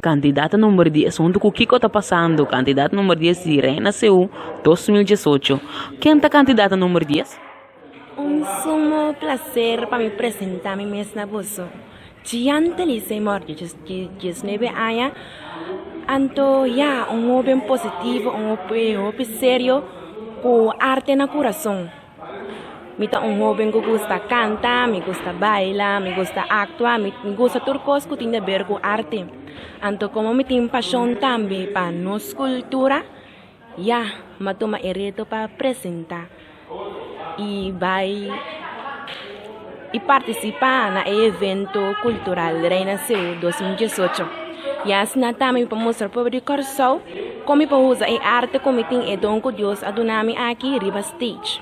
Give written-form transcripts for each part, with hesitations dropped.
Kandidata number dies huntu ku Kiko Ta Pasando, kandidata number dies di Reina Seú 2018. Ken ta kandidata number dies? Un sumo placer pa mi presenta mi mes na boso. Giantely Seymour, di diesnuebe aña, anto ya, un hoben positivo, un hopi serio ku arte na kurason. Mi ta un hoben ku gusta kanta, mi gusta baila, mi gusta aktua, mi gusta tur kos ku tin di aber ku arte. Anto komo mi tin pashon tambe pa nos kultura, ya, mi a tuma e reto pa presenta. y bai y participa na e evento cultural Reina Seú 2018. Y asina tambe mi por mustra pueblo di Kòrsou kon mi por usa e arte ku mi tin, e don ku Dios a duna mi aki riba stage.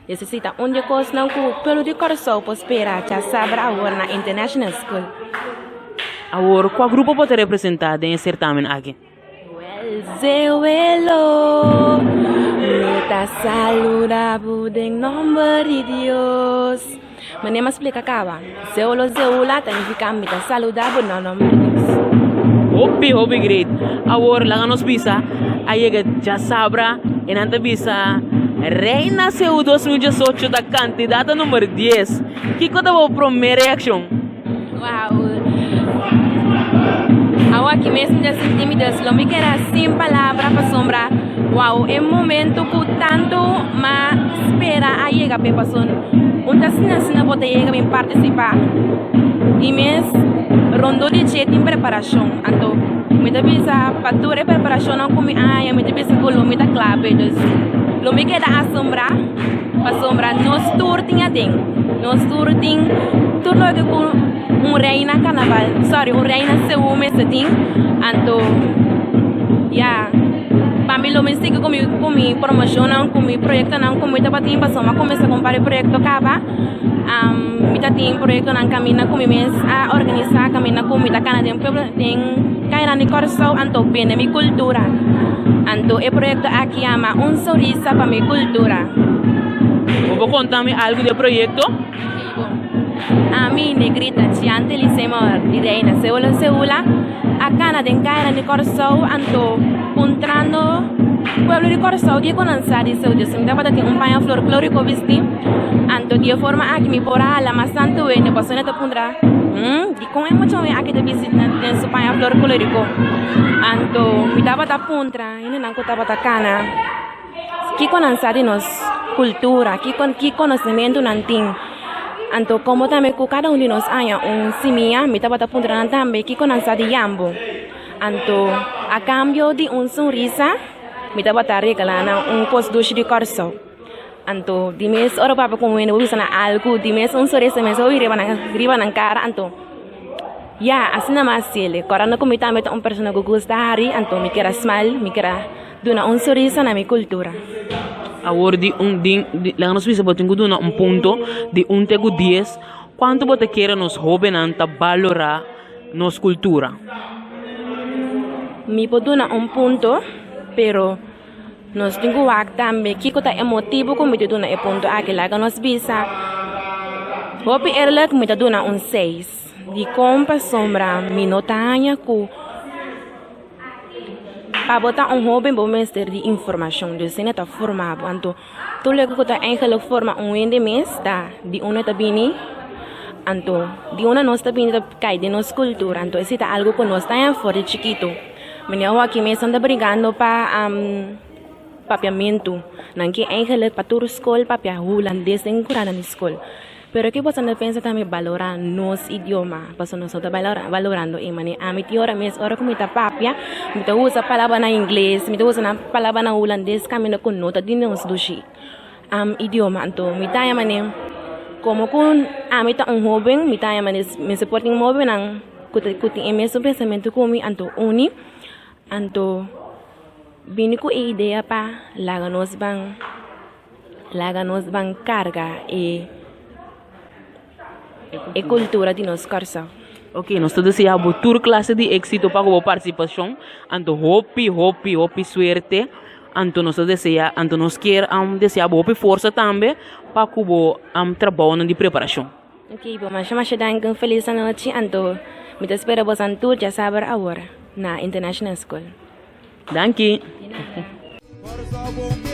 Esei ta un di e kosnan ku pueblo di Kòrsou por spera djasabra awor na International School. Awor, kua grupo bo ta representá den e sertamen aki? Wel zewelo, mi ta saluda bo den nomber di Dios. Manera mi a splika kaba, zewelo zewula ta nifiká mi ta saluda bo na nomber di Dios. Hopi hopi great. Awor laga nos bisa a yega djasabra e nan ta bisa Reina Seú 2018 ta kandidata number dies. Kiko ta bo promé reakshon? Wow. Awa aki mes mi ta sinti mi des lo mi keda sin palabra pasobra wow e momento ku tantu m'a spera a yega p'e paso un ta asina asina bo ta yega bin partisipa i mes rondó di dje tin preparashon anto mi ta bisa pa tur e preparashonnan ku mi a haña mi ta bisa ku lo mi ta kla p'e dus lo mi keda asombrá. Pasobra nos tur tin aden, nos tur tin tur loke ku un reina karnaval, sorry, un reina seú mester tin. Anto, ya, pa mi lo mi sigui ku mi ku mi promoshonnan, ku mi proyektonan ku mi tabatin pasobra mi a kuminsá ku un par di proyekto kaba. Mi ta tin proyektonan kaminda ku mi mes a organisá, kaminda ku mi ta kana den pueblo, den kayanan di Kòrsou, anto bende mi kultura. Anto e proyekto aki yama Un Sonrisa pa mi Kultura. Bo por konta mi algu di e proyekto? Ami, Negrita Chiante Lisemor di Reina Seula Seula, a kana den kayanan di Kòrsou, anto puntrando pueblo di Kòrsou di e ku nan sa di seu Dios. Mi tabata tin un paña florklóriko bisti, anto di e forma aki mi por a hala mas tantu hende pasobra nan ta puntra, Hm, dikon e mucha hopi aki ta bisti den su paña florklóriko? Anto mi tabata puntra hendenan ku tabata kana kiko nan sa di nos kultura, kiko ki konosementu nan tin. Anto komo tambe ku kada un di nos haña un simia, mi tabata puntra nan tambe kiko nan sa di yambo. Anto a kambio di un sonrisa mi tabata regalá nan un kos dushi di Kòrsou. Anto di mes ora papia ku un hende bo bisa nan algu di mes un sonrisa mes oí riba nan riba nan kara anto ya asina mi a hasiel. Kòrda ku mi tambe ta un persona ku gusta hari anto mi kier a smile mi kier a duna un sonrisa na mi kultura. Awor di un di laga nos bisa bo tin ku duna un punto di un te ku dies kuantu bo ta kere nos hóbennan ta balorá nos kultura? Mi por duna un punto, pero nos tin ku wak tambe kiko ta e motibu ku mi ta duna e punto aki. Laga nos bisa hopi eerlijk mi ta duna un seis. Dikon? Pasobra mi no ta haña ku pa bo ta un hoben bo mester di informashon. Dus esei no ta forma bo. Anto Tur loke ku ta eigenlijk forma un hende mes ta di unda ta bini, anto di unda nos ta bini ta kai den nos kultura, anto esei ta algu ku nos ta haña for di chikitu. Meneer Joaquin mes nan ta brigando pa papiamentu, nan ke eigenlijk pa tur skol papia hulandes den kurana di skol. Pero ke boso no pensa tambe balora nos idioma, pasobra nos no ta balorando e manera. Ami tin ora mes ora ku mi ta papia, mi ta usa palabranan ingles, mi ta usa nan palabranan hulandes kaminda ku no ta di nos dushi idioma. Anto mi ta yama ne komo ku ami ta un hoben, mi ta yama ne mester por tin hobennan ku ta ku tin e mesun pensamentu ku mi, anto uni, anto bini ku e idea pa laga nos ban. Laga nos ban karga e e kultura di nos Kòrsou. Ok, nos ta desea bo tur clase di exito pa cu bo participacion. Anto hopi, hopi, hopi suerte. Anto nos ta desea, anto nos kier um, desea bo hopi forsa tambe pa cu bo um, trabounan di preparacion. Ok, bo masha masha danki, un feliz anochi. Anto mi ta spera boso tur djasabra awor na International School. Danki. Di nada.